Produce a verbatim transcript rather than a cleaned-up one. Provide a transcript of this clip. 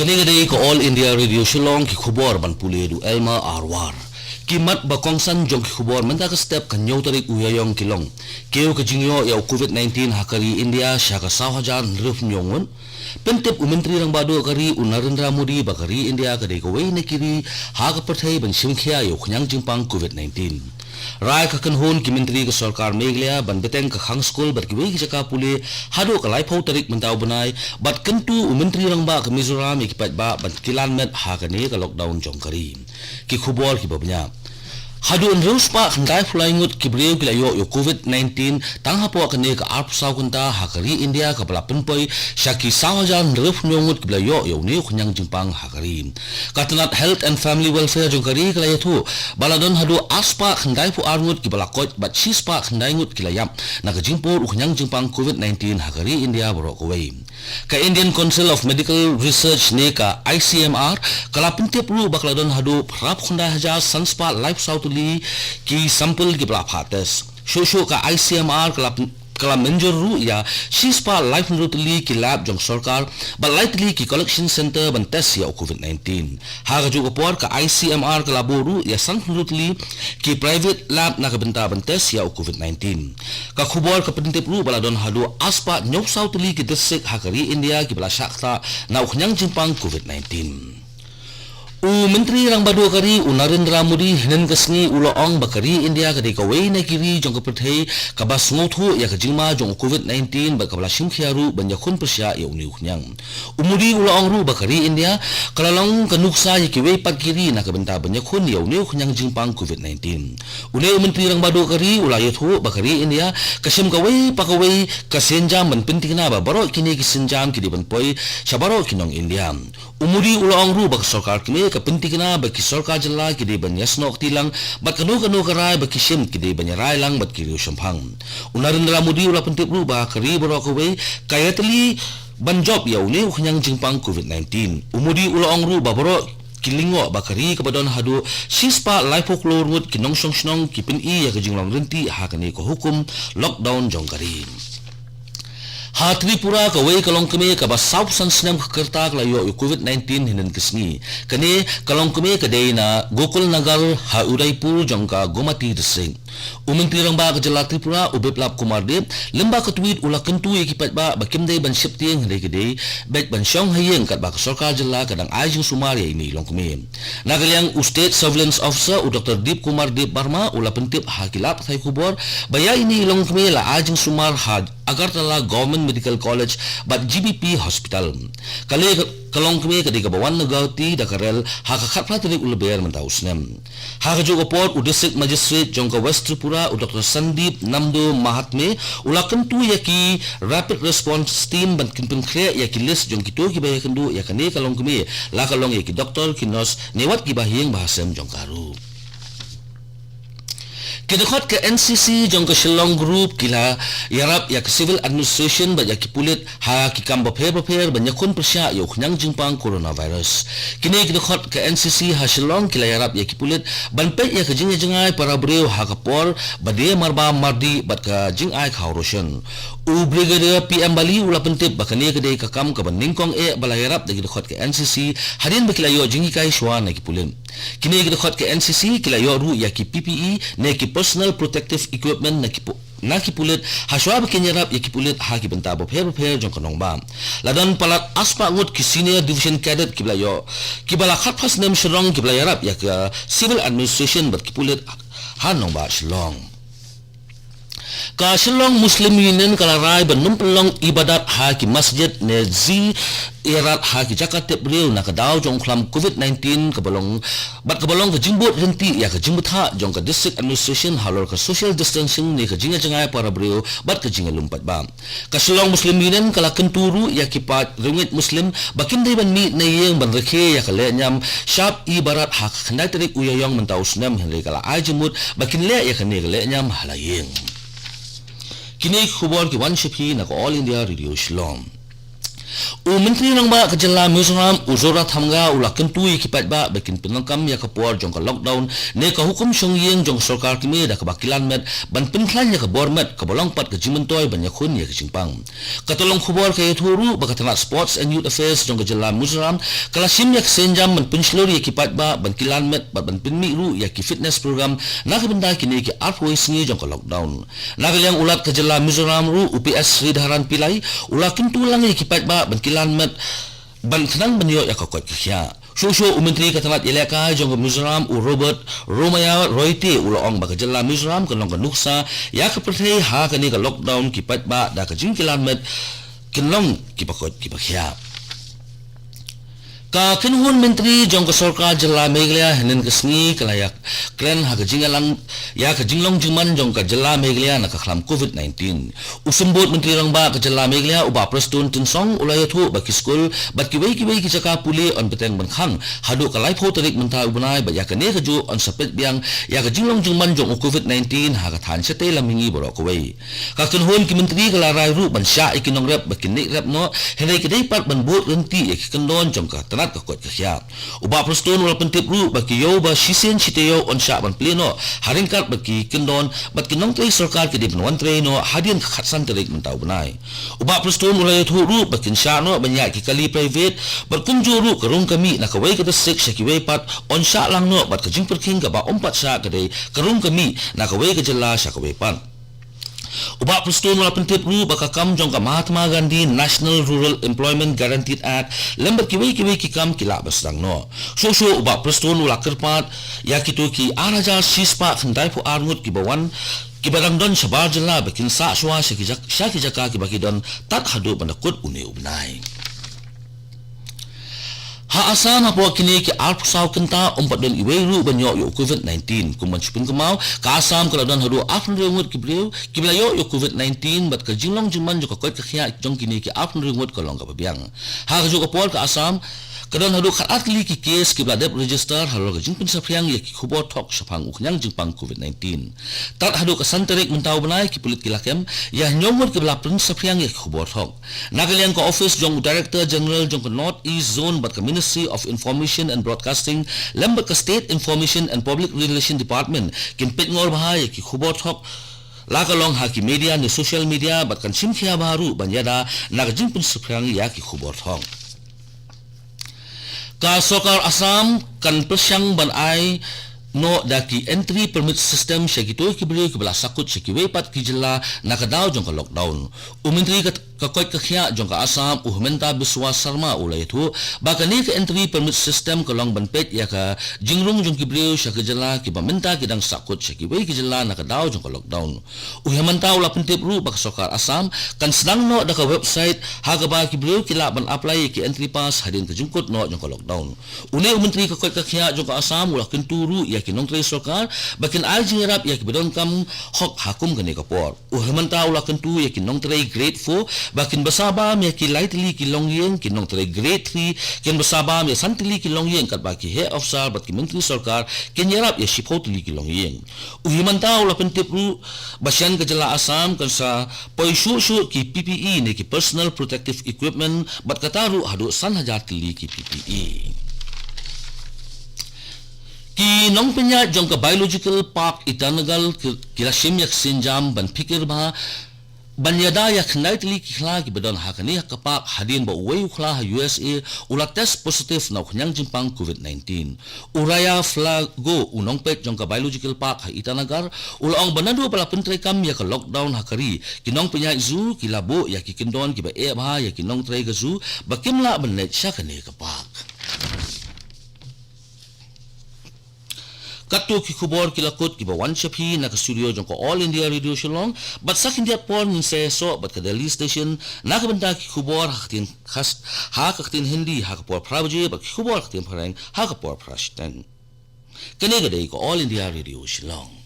Ka dei ka All India Radio Shillong, ki khubor ban pule da u Elma Arwar. Ki mat ba kongsan jong ki khubor mynta ka step ka hynñiew tarik u Ïaïong ki long: Kiew ka jingïoh ïa u covid nineteen ha ka ri India sha ka saw hajar hynriewphew hynñiew ngut. Pyntip u Myntri Rangbah Duh ka ri u Narendra Modi ba ka ri India ka dei kawei na ki ri ha ka pyrthei ban shim khia ïa u khñiang jingpang covid nineteen. Rai ka kynhun ki myntri ka sorkar Meghalaya ban bteng ka khang skul bad kiwei ki jaka pule haduh ka laiphew tarik mynta u bnai, bad kyntu u Myntri Rangbah ka Mizoram ïa ki paidbah ban kilan met ha kane ka lockdown jong ka ri. Ki khubor kiba bniah. Haduh hynriew spah khyndaiphew lai ngut ki briew ki la ïoh ïa u covid nineteen tang hapoh kane ka arphew saw kynta ha ka ri India, kaba la pynpoi sha ki saw hajar hynriewphew hynñiew ngut kiba la ïoh ïa une u khñiang jingpang ha ka ri. Ka tnat Health and Family Welfare jong ka ri ka la ïathuh ba la don haduh ar spah khyndaiphew ar ngut kiba la koit bad shi spah khyndai ngut ki la ïap na ka jingpur u khñiang jingpang covid nineteen ha ka ri India baroh kawei. Ka Indian Council of Medical Research ne ka I C M R ka la pyntip ruh ba ka la don haduh phraphew khyndai hajar san spah laiphew saw tylli ki sample kiba la phah test. Shuh shuh ka I C M R ka la pyn-, ka la mynjur ruh ïa shi spah laiphew hynriew tylli ki lab jong sorkar bad lai tylli ki collection center ban test ïa u covid nineteen. Ha kajuh ka por ka I C M R ka la buh ruh ïa sanphew hynriew tylli ki private lab na ka bynta ban test ïa u covid nineteen. Ka khubor ka pyntip ruh ba la don haduh ar spah hynñiew saw tylli ki district ha ka ri India kiba la shah ktah na u khñiang jingpang covid nineteen. U Myntri Rangbah Duh ka ri u Narendra Modi hynnin ka sngi u la ong ba ka ri India ka dei kawei na ki ri jong ka pyrthei kaba sngewthuh ïa ka jingma jong u covid nineteen bad kaba la shim khia ruh ban ïakhun pyrshah ïa une u khñiang. U Modi u la ong ruh ba ka ri India ka la long ka nuksa ïa kiwei pat ki ri na ka bynta ban ïakhun ïa une u khñiang jingpang covid nineteen. Une u Myntri Rangbah Duh ka ri u la ïathuh ba ka ri India ka shim kawei pa kawei ka sienjam ban pynthikna ba baroh kine ki sienjam ki dei ban poi sha baroh ki nong India. U Modi u la ong ruh ba ka sorkar kmie ka pynthikna ba ki sorkar jylla ki dei ban ïasnoh kti lang bad kano kano ka rai ba ki shim ki dei ban ïarai lang bad ki riew shemphang. U Narendra Modi u la pyntip ruh ba ka ri baroh kawei ka ïatylli ban jop ïa une u khñiang jingpang covid nineteen. U Modi u la ong ruh ba baroh ki lyngngoh ba ka ri kaba don haduh shi spah laiphew klur ngut ki nongshong shnong ki pyni ïa ka jinglong rynti ha kane ka hukum lockdown jong ka ri. Ha Tripura kawei ka longkmie kaba sawphew san snem ka rta ka la ïoh ïa u covid nineteen hynnin ka sngi. Kane ka longkmie ka dei na Gokul Nagar ha Udaipur jong ka Gomati District. U Myntri Rangbah ka jylla Tripura u Biplab Kumar Deb lyngba ka tweet u la kyntu ïa ki paidbah ba kim dei ban sheptieng hynrei ki dei beit ban shong ha ïing katba ka sorkar jylla ka dang ai jingsumar ïa ine i longkmie. Na ka liang u State Surveillance Officer u Doctor Deep Kumar Deb Barma u la pyntip ha ki lad pathai khubor ba ïa ine i longkmie la ai jingsumar ha Agartala Government Medical College bad G B P Hospital. Ka lei ka longkmie ka dei kaba wan na Guwahati da ka rel ha ka khatphra tarik u Lber mynta u snem. Ha kajuh ka por u District Magistrate jong ka West Tripura u Doctor Sandeep Namdo Mahatme u la kyntu ïa ki Rapid Response Team ban kin pynkhreh ïa ki list jong kito kiba ïakynduh ïa kane ka longkmie, la ka long ïa ki doktor, ki nurse ne wat kiba ha ïing ba ha sem jong ka ruh. Ki dkhot ka N C C jong ka Shillong Group ki la ïarap ïa ka Civil Administration bad ïa ki pulit ha ki kam bapher bapher ban ïakhun pyrshah ïa u khñiang jingpang coronavirus. Kine ki dkhot ka N C C ha Shillong ki la ïarap ïa ki pulit ban peit ïa ka jingïajngai para briew ha ka por ba die marba mardi bad ka jingai khaw roshon. U Brigadier P M Bali u la pyntip ba kane ka dei ka kam kaba nyngkong eh ba la ïarap da ki dkhot ka N C C hadien ba ki la ïoh jinghikai shuwa na ki pulit. Kine ki dkhot ka N C C ki la ïoh ruh ïa ki P P E ne ki Personal Protective Equipment na ki pu-, na ki pulit ha shuwa ba kin ïarap ïa ki pulit ha ki bynta bapher bapher jong ka nongbah. La don palat ar spah ngut ki Senior Division Cadet kiba la ïoh, kiba la khatphra snem shnong kiba la ïarap ïa ka Civil Administration bad ki pulit ha nongbah Shillong. Ka Shillong Muslim Union ka la rai ban ym pynlong ibadat ha ki masjid ne ziyarah ha ki jaka tip briew na ka daw jong u khlam covid nineteen kaba long, bad kaba long ka jingbud rynti ïa ka jingbthah jong ka District Administration halor ka social distancing ne ka jingïajngai para briew bad ka jingïalum paidbah. Ka Shillong Muslim Union ka la kyntu ruh ïa ki paid riewngeit Muslim ba kin dei ban mih na ïing ban rakhe ïa ka lehniam shab ibadat ha ka khyndai tarik u Ïaïong mynta u snem, hynrei ka la ai jingmut ba kin leh ïa kane ka lehniam ha la ïing. Kine ki khubor ki wan sha phi na ka All India Radio Shillong. U Myntri Rangbah ka jylla Mizoram, u Zorathmanga, u la kyntu ïa ki paidbah ba kin pyndonkam ïa ka por jong ka lockdown ne ka hukum shong ïing jong ka sorkar kmie da kaba kilan met ban pynkhlaiñ ïa ka bor met kaba long pat ka jingmyntoi ban ïakhun ïa ka jingpang. Ka tnat khubor ka ïathuh ruh ba ka tnat Sports and Youth Affairs jong ka jylla Mizoram ka la shim ïa ka sienjam ban pynshlur ïa ki paidbah ban kilan met bad ban pynmih ruh ïa ki fitness program na ka bynta kine ki arphew sngi jong ka lockdown. Na ka liang u Lat ka jylla Mizoram ruh, u P S Sridharan Pillai, u la kyntu lang ïa ki paidbah ban kilan met ban khnang ban ïoh ïa ka koit ka khiah. Shuh shuh u Myntri ka tnat ïalehkai jong ka Mizoram, u Robert Romaya Royte, u la ong ba ka jylla Mizoram kan long ka nuksa ïa ka pyrthei ha kane ka lockdown, ki paidbah da ka jingkilan met kin long kiba koit kiba khiah. Ka kynhun myntri jong ka sorkar jylla Meghalaya hynnin ka sngi ka la ïakren ha ka jingïalang ïa ka jinglong jingman jong ka jylla Meghalaya na ka khlam covid nineteen. U Symbud Myntri Rangbah ka jylla Meghalaya, u Bah Prestone Tynsong, u la ïathuh ba ki skul bad kiwei kiwei ki jaka pule yn bteng ban khang haduh ka laiphew tarik mynta u bnai, bad ïa kane kajuh yn sa peit biang ïa ka jinglong jingman jong u covid nineteen ha ka thaiñ shatei lam mihngi baroh kawei. Ka kynhun ki myntri ka la rai ruh ban shah ïa ki nongrep ba kin ïaid rep noh, hynrei ki dei pat ban bud ryntih ïa ki kyndon jong ka tnat ka koit ka khiah. U Bah Prestone u la pyntip ruh ba ki ïew ba shisien shi taïew yn shah ban plie noh ha ryngkat bad ki kyndon bad ki nongtrei sorkar ki dei ban wan trei noh hadien ka khatsan tarik mynta u bnai. U Bah Prestone u la ïathuh ruh ba kin shah noh ban ïaid ki kali private bad kumjuh ruh ka rung ka mih na kawei ka district sha kiwei pat yn shah lang noh, bad ka jingpyrkhing kaba ym pat shah ka dei ka rung ka mih na kawei ka jylla sha kawei pat. U Bah Prestone u la pyntip ruh ba ka kam jong ka Mahatma Gandhi National Rural Employment Guarantee Act lem bad kiwei kiwei ki kam ki lah ban sdang noh. Shuh shuh u Bah Prestone u la kyrpad ïa kito ki ar hajar shispah khyndaiphew ar ngut kiba wan, kiba dang don shabar jylla ba kin sah shuwa sha ki jak-, sha ki jaka kiba ki don tad haduh ban da kut une u bnai. Ha Assam hapoh kine ki arphew saw kynta ym pat don iwei ruh ban ïoh ïa u covid nineteen. Kum ban shu pynkynmaw, ka Assam ka la don haduh arphew hynriew ngut ki briew kiba la ïoh ïa u covid nineteen, bad ka jinglong jingman jong ka koit ka khiah jong kine ki arphew hynriew ngut ka long kaba biang. Ha kajuh ka por ka Assam ka don haduh khatar tylli ki case kiba la dep register halor ka jingpynsaphriang ïa ki khubor thok shaphang u khñiang jingpang covid nineteen. Tad haduh ka san tarik mynta u bnai, ki pulit ki la kem ïa hynñiew ngut kiba la pynsaphriang ïa ki khubor thok. Na ka liang ka office jong u Director General jong ka North East Zone bad ka Ministry of Information and Broadcasting lem bad ka State Information and Public Relation Department kin peit ngor bha ïa ki khubor thok la ka long ha ki media ne social media, bad kan shim khia bha ruh ban ïada na ka jingpynsaphriang ïa ki khubor thok. Ka sorkar Assam kan pyrshang ban ai noh da ki entry permit system sha kito ki briew kiba la sahkut sha kiwei pat ki jylla na ka daw jong ka lockdown. U Myntri ka, ka koit ka khiah jong ka Assam, u Himanta Biswa Sarma, u la ïathuh ba kane ka entry permit system ka long ban peit ïa ka jingrung jong ki briew sha ki jylla kiba mynta ki dang sahkut sha kiwei ki jylla na ka daw jong ka lockdown. U Himanta u la pyntip ruh ba ka sorkar Assam kan sdang noh da ka website ha kaba ki briew ki lah ban apply ïa ki entry pass hadien ka jingkut noh jong ka lockdown. Une u Myntri ka koit ka khiah jong ka Assam u la kyntu ruh ïa ki nongtrei sorkar ba kin ai jingïarap ïa kiba donkam hok ha kum kane ka por. U Himanta u la kyntu ïa ki nongtrei grade four ba kin bsa bam ïa ki lai tylli ki longïing, ki nongtrei grade three kin bsa bam ïa san tylli ki longïing, katba ki heh officer bad ki myntri sorkar kin ïarap ïa shiphew tylli ki longïing. U Himanta u la pyntip ruh ba shen ka jylla Assam kan sa poi shuh shuh ki P P E ne ki personal protective equipment, bad kata ruh haduh san hajar tylli ki P P E. Ki nongpynïaid jong ka Biological Park Itanagar ki, ki la shim ïa ka sienjam ban phikir bha ban ïada ïa khyndai tylli ki khla kiba don ha kane ka park hadien ba uwei u khla ha U S A u la test positive na u khñiang jingpang covid nineteen. U Raya Flago, u nongpeit jong ka Biological Park ha Itanagar, u la ong ba naduh ba la pyntreikam ïa ka lockdown ha ka ri, ki nongpynïaid zoo ki la buh ïa ki kyndon kiba eh bha ïa ki nongtrei ka zoo ba kim lah ban leit sha kane ka park. Katto ki khubor ki la kut kiba wan sha phi na ka studio jong ka All India Radio Shillong, bad sa khyndiat por ngin sa ïasoh bad ka Delhi Station na ka bynta ki khubor ha ka ktien khas, ha ka ktien Hindi ha ka por phra baje, bad ki khubor ha ka ktien Phareng ha ka por phra shiteng. Kane ka dei ka All India Radio Shillong.